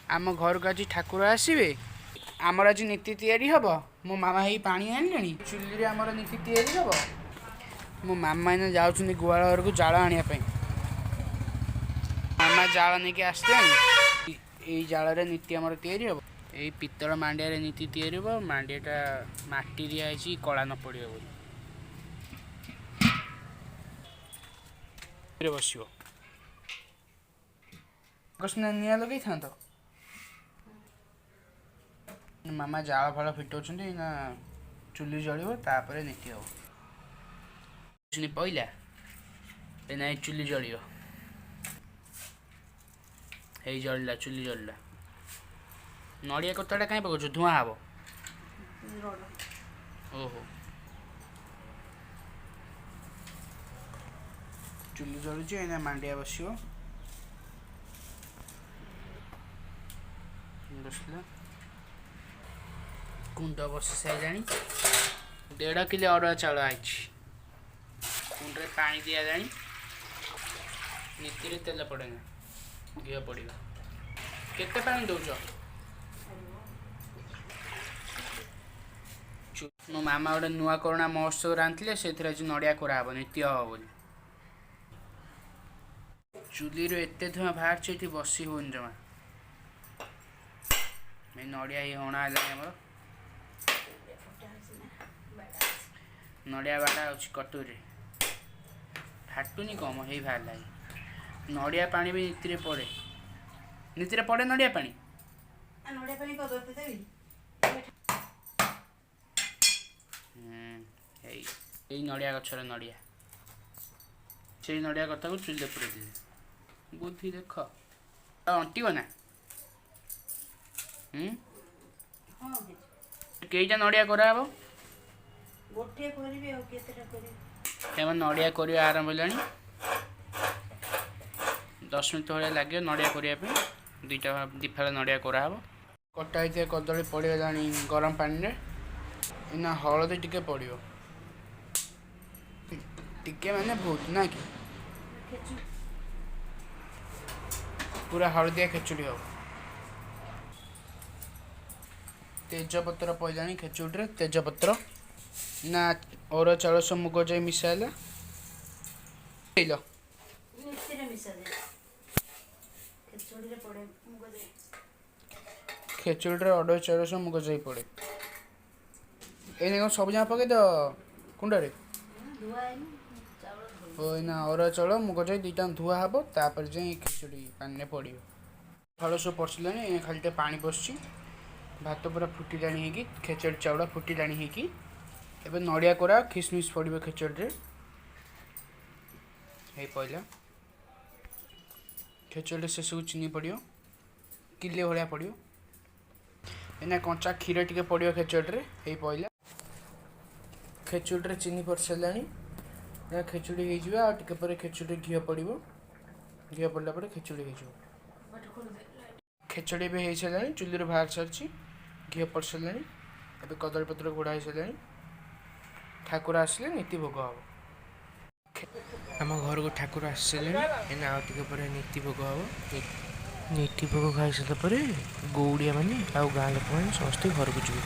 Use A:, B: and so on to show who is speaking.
A: ଆମ ଘରକୁ ଆଜି ଠାକୁର ଆସିବେ। ଆମର ଆଜି ନୀତି ତିଆରି ହେବ। ମୋ ମାମା ହେଇ ପାଣି ଆଣିଲେଣି, ଚୁଲିରେ ଆମର ନୀତି ତିଆରି ହେବ। ମୋ ମାମା ଏଇନା ଯାଉଛନ୍ତି ଗୁହାଳ ଘରକୁ ଜାଳ ଆଣିବା ପାଇଁ। ମାମା ଜାଳ ନେଇକି ଆସିଲେଣି। ଏଇ ଜାଳରେ ନୀତି ଆମର ତିଆରି ହେବ। ଏଇ ପିତ୍ତଳ ମାଣ୍ଡିଆରେ ନୀତି ତିଆରି ହେବ। ମାଣ୍ଡିଆଟା ମାଟି ଦିଆହେଇଛି କଳା ନ ପଡ଼ିବ ବୋଲି। ବସିବ ନିଆଁ ଲଗେଇଥାନ୍ତ। ମାମା ଜାଳ ଫାଳ ଫିଟଉଛନ୍ତି ନା, ଚୁଲି ଜଳିବ, ତାପରେ ନୀତି ହେବ। ପଇଲା ଏଇନା ଚୁଲି ଜଳିବ। ହେଇ ଜଳିଲା, ଚୁଲି ଜଳିଲା। ନଡ଼ିଆ କତାଟା କାହିଁ ପକାଉଛୁ? ଧୂଆଁ ହେବ। ଓହୋ, ଚୁଲି ଜଳୁଛି, ଏଇନା ମାଣ୍ଡିଆ ବସିବ। ବସିଲା, କୁଣ୍ଡ ବସି ସାରିଲାଣି। 1.5 କିଲୋ ଅରୁଆ ଚାଉଳ ଆଇଛି। କୁଣ୍ଡରେ ପାଣି ଦିଆଯାଣି। ନୀତିରେ ତେଲ ପଡ଼େ ନା, ଘିଅ ପଡ଼ିବ। କେତେ ପାଣି ଦେଉଛ? ମୋ ମାମା ଗୋଟେ ନୂଆ କରୁଣା ମହୋତ୍ସବ ରାନ୍ଧିଥିଲେ, ସେଥିରେ ଆଜି ନଡ଼ିଆ କୋରା ହେବ, ନୀତି ହେବ ବୋଲି। ଚୁଲିରୁ ଏତେ ଧୂଆଁ ବାହାରୁଛି, ଏଠି ବସି ହେଉନି ଜମା। ଏ ନଡ଼ିଆ ହେଇ ହଣା ହେଲାଣି ଆମର। ନଡ଼ିଆ ବାଡ଼ା ଅଛି କଟୁରୀରେ, ଫାଟୁନି କମ ହେଇ ବାହାରିଲାଣି। ନଡ଼ିଆ ପାଣି ବି ନୀତିରେ ପଡ଼େ। ନୀତିରେ ପଡ଼େ ନଡ଼ିଆ ପାଣି।
B: ନଡ଼ିଆ ପାଣି ଦେବି।
A: ଏଇ ଏଇ ନଡ଼ିଆ ଗଛର ନଡ଼ିଆ, ସେଇ ନଡ଼ିଆ କଥାକୁ ଚୁଲିରେ ପୁରେଇ ଦେଲେ। ବୁଦ୍ଧି ଦେଖ, ଅଣ୍ଟିବ ନା। କେଇଟା ନଡ଼ିଆ କରାହବ?
B: ଗୋଟିଏ କରିବି, ଆଉ କେତେଟା କରିବି?
A: ଆମ ନଡ଼ିଆ କରିବା ଆରମ୍ଭ ହେଲାଣି। 10 ମିନିଟ୍ ଭଳିଆ ଲାଗିବ ନଡ଼ିଆ କରିବା ପାଇଁ। ଦୁଇଟା 2 ଫାଳ ନଡ଼ିଆ କରାହେବ। କଟା ହେଇଥିବା କଦଳୀ ପଡ଼ିଗଲାଣି ଗରମ ପାଣିରେ। ଏଇନା ହଳଦୀ ଟିକେ ପଡ଼ିବ। ଟିକେ ମାନେ ବହୁତ ନା କି? ପୁରା ହଳଦିଆ ଖେଚୁଡ଼ି ହେବ। ତେଜପତ୍ର ପଡ଼ିଲାଣି ଖେଚୁଡ଼ିରେ, ତେଜପତ୍ର ନା। ଅରୁଆ ଚାଉଳ ସବୁ ମୁଗ ଯାଇ ମିଶା ହେଲା।
B: ନୀତିରେ ମିଶାଯାଏ, ଖେଚୁଡ଼ିରେ ପଡ଼େ ମୁଗ ଯାଇ।
A: ଖେଚୁଡ଼ିରେ ଅରୁଆ ଚାଉଳ ସବୁ ମୁଗ ଯାଇ ପଡ଼େ। ଏଇନା କ'ଣ ସବୁ ଯାକ ପକେଇଦ କୁଣ୍ଡରେ?
B: ଧୁଆ ହେଇନି ଚାଉଳ।
A: ଓ, ଏଇନା ଅରୁଆ ଚାଉଳ ମୁଗ ଯାଇ ଦୁଇଟା ଧୁଆ ହେବ, ତାପରେ ଯାଇ ଖେଚୁଡ଼ି ପାଣିରେ ପଡ଼ିବ। ଫଳ ସବୁ ପଶିଲାଣି, ଏଇନା ଖାଲି ଟିକେ ପାଣି ପଶୁଛି। ଭାତ ପୁରା ଫୁଟିଲାଣି ହେଇକି, ଖେଚୁଡ଼ି ଚାଉଳ ଫୁଟିଲାଣି ହେଇକି। ଏବେ ନଡ଼ିଆ କୋରା, ଖିସମିସ୍ ପଡ଼ିବ ଖେଚୁଡ଼ିରେ। ହେଇ ପଡ଼ିଲା ଖେଚୁଡ଼ିରେ। ସେସବୁ ଚିନି ପଡ଼ିବ, କିଲେ ଭଳିଆ ପଡ଼ିବ। ଏଇନା କଞ୍ଚା କ୍ଷୀର ଟିକେ ପଡ଼ିବ ଖେଚୁଡ଼ିରେ। ହେଇ ପଡ଼ିଲା ଖେଚୁଡ଼ିରେ, ଚିନି ପଡ଼ି ସାରିଲାଣି। ନା, ଖେଚୁଡ଼ି ହେଇଯିବ। ଆଉ ଟିକେ ପରେ ଖେଚୁଡ଼ିରେ ଘିଅ ପଡ଼ିବ। ଘିଅ ପଡ଼ିଲା ପରେ ଖେଚୁଡ଼ି ହେଇଯିବ। ଖେଚୁଡ଼ି ଏବେ ହେଇସାରିଲାଣି, ଚୁଲିରୁ ବାହାରି ସାରିଛି, ଘିଅ ପଡ଼ି ସାରିଲାଣି। ଏବେ କଦଳୀପତ୍ର ଘୋଡ଼ା ହେଇସାରିଲାଣି। ଠାକୁର ଆସିଲେ ନୀତି ଭୋଗ ହେବ। ଆମ ଘରକୁ ଠାକୁର ଆସିସାରିଲେଣି। ଏଇନା ଆଉ ଟିକେ ପରେ ନୀତି ଭୋଗ ହେବ। ନୀତି ଭୋଗ ଖାଇସାରିଲା ପରେ ଗଉଡ଼ିଆ ମାନେ ଆଉ ଗାଁ ଲୋକମାନେ ସମସ୍ତେ ଘରକୁ ଯିବେ।